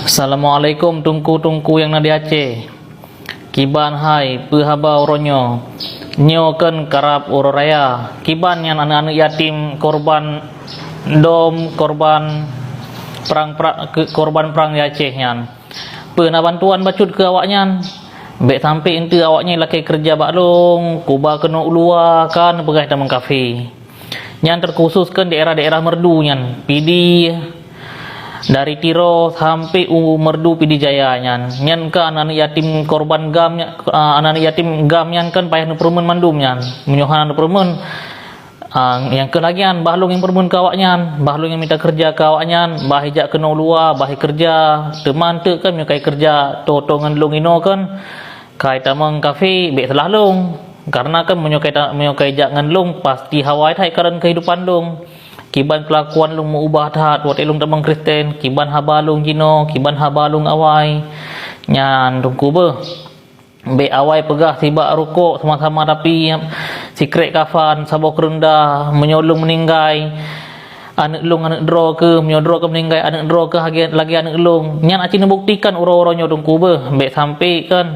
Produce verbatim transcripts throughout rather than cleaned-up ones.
Assalamualaikum teungku-teungku nyang na di Aceh. Kiban hai, peue haba uroe nyoe? Nyoe kan karab uroe raya. Kiban nyan aneuëk-aneuëk yatim korban dom, korban prang, pra-, ke-, korban prang di Aceh nyan? Peue na bantuan bacut keu awaknyan? Bék sampai eunteuk awaknyan lakée keureuja bak lông, kuba keunoe u luwa, ka neupeugah tamong kafé. Nyan teukhusos keu daerah-daerah meurdu nyan, Pidie, dari Tiro sampai u meurdu Pidie Jaya nyan. Nyan ka aneuëk yatim korban GAM nya-, a, aneuëk yatim GAM nyan kan payah neupeureumeun mandum nyan. Meunyoe hana neupeureumeun, a, nyang keuh lagée nyan, bah lông nyang peureumeun keu awaknyan, bah lông nyang mita keureuja keu awaknyan, bah ijak keunoe u luwa, bah ikeureuja, teuma eunteuk kan meunyoe ka ikeureuja toe-toe ngon lông inoe kan, ka itamong kafé, bék salah lông. Kareuna kan meunyoe ka ita-, meunyoe ka ijak ngon lông, pasti hawa that ikalon keuhidupan lông. Kiban peulakuan lông meuubah that watée lông tamong Kristen, kiban haba lông jinoe, kiban haba lông awai. Nyan teungku beuh. Bék awai peugah sibak rukok sama-sama tapi sikrék kafan, saboh keureunda, meunyoe lông meuninggai, aneuëk lông aneuëk droe keuh, meunyoe droe keuh meuninggai, aneuëk droe keuh lagée, lagée aneuëk lông. Nyan aci neubuktikan uroe-uroe nyoe teungku beuh, bék sampai kan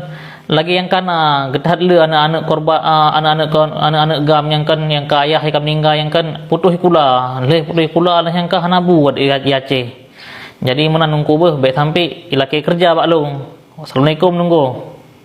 lagée nyang kana geuthat lé aneuëk-aneuëk korban, a, aneuëk-aneuëk kon-, aneuëk-aneuëk GAM nyang kan, nyang ka ayah ka meuninggai nyang kan putôh sikula, lheueh putôh sikula lheueh nyang ka hana bu di, di Aceh. Jadi meunan teungku beuh, bék sampai ilakée keureuja bak lông. Wassalamualaikum teungku.